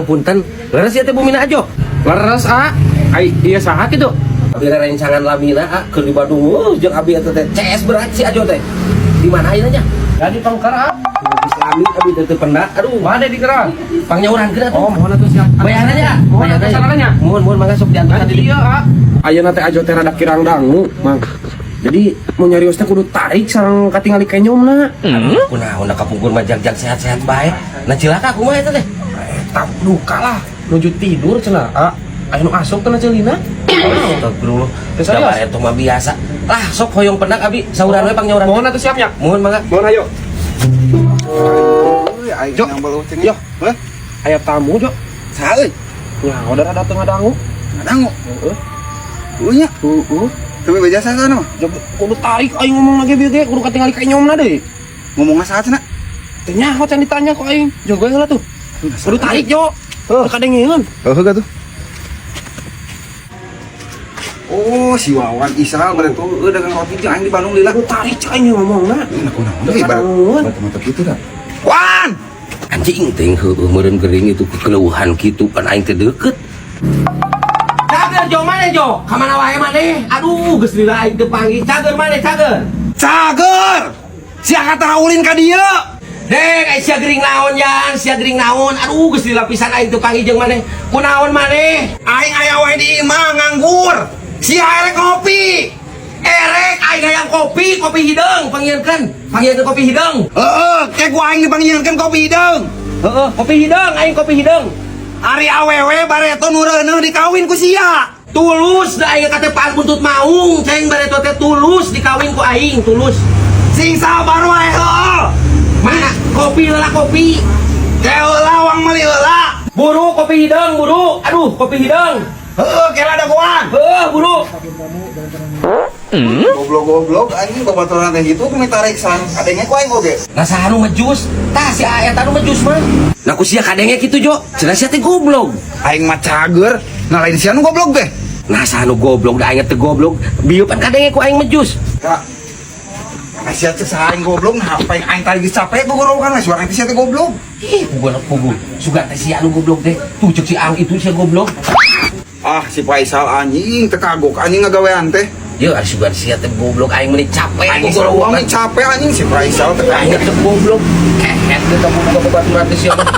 Punten. Leres ya teh bumina Ajo? Leres, ah. Ai, iya, saha kitu? Abi rencangan lamina, ah, keur di Bandung jeung abi eta teh CS berat si Ajo teh. Di mana ayeuna nya? Jadi pengker, ah. Geus lami abi teh teu pendak. Aduh, Mana digerak? Pangnyaurangkeun atuh. Oh, mohon atuh siap. Bayarannya, ah. Mohon atuh sarananya. Mohon, mohon, mangga sok diantarkan Kan di iya, ah. Ayeuna teh Ajo teh rada kirang dangu, Mang. Jadi mau nyarios teh kudu tarik sareng katingali kenyomna. Kunaon da kapungkur mah jag-jag sehat-sehat bae. Nah, cilaka kumaha eta teh? Eta duka lah, nuju tidur cenah, ah. Aya nu asup kana ceulina. Astagfirullah. Teh serius? Da bae mah biasa. Lah, sok hoyong pendak abi sauran we pangnyaurang. Mohon atuh siapnya. Mohon, mangga. Mohon, ayo. Euy, aing Jo. yang baru ceng. Yo. Hah? Aya tamu, Jo. Saha euy? Ya, udah rada teu ngadangu. Ngadangu. Heeh. Heueuh nya. Heeh. Tapi beja saha mah? Jo, kudu tarik aing ngomong lagi bieu ge, kudu katingali kenyomna deui. Ngomongna saha cenah? Teu nyaho can ditanya ku aing. Jogo heula tuh. Kudu tarik, Jo. Teu kadengeun. Heuh tuh. Oh, si Wawan Isal berarti eueuh dagang roti jeung aing di Bandung lila. Kudu tarik cek aing ngomongna. Nah, kunaon Teu deui bar. kadangueun. Mata kitu dah. Wan! Anjing teh heueuh meureun gering itu kekeleuhan kitu kan aing teh deukeut. Cager, Jo, mana Jo? Ka mana wae maneh? Aduh, geus lila aing teu panggih. Cager maneh, cager. Cager! Sia kata ulin ka dieu. Deng, ai sia gering naon, Yan? Sia gering naon? Aduh, geus lila pisan aing teu panggih jeung maneh. Kunaon maneh? Aing aya wae di imah nganggur. Sia erek ngopi. Erek aing hayang kopi, kopi hideung, pangieunkeun. Pangieunkeun kopi hideung. Heeh, ke ku aing dipangieunkeun kopi hideung. Heeh, kopi hideung, aing kopi hideung. Ari awewe bareto nu reuneuh dikawin ku sia. Tulus da aing katepaan buntut maung, ceng bareto teh tulus dikawin ku aing, tulus. Sing sabar wae heueuh. Mana kopi heula, kopi. Ke heula wang meuli heula. Buru kopi hideung, buru. Aduh, kopi hideung. Heeh, kela dagoan. Heuh, buru. Goblok-goblok anjing babaturan teh gitu ku tarik san. Kadenge ku aing oge. Nah, saha nu ngejus? Tah si eta nu ngejus mah. Nah, ku sia kadenge kitu, Jo. Cenah sia teh goblok. Aing mah cager. Nah, lain sia nu goblok teh. Nah, saha nu goblok da aing teh goblok. Bieu pan kadenge ku aing ngejus. Kak. Nah, sia teh saha aing goblok, nah apa yang aing tadi geus capek gogorowokan lah suara teh sia teh goblok. Ih, puguh puguh. Sugan teh sia nu goblok teh. Tuh cek si Ang itu sia goblok. Ah, si Faisal anjing teu kagok anjing ngagawean teh. Ye, ari sugan sia teh goblok, aing meuni capek Aing gogorowokan. mah capek anjing si Faisal teu Aing kagok. teh goblok. Kehet teh kamu boga babaturan teh sia mah.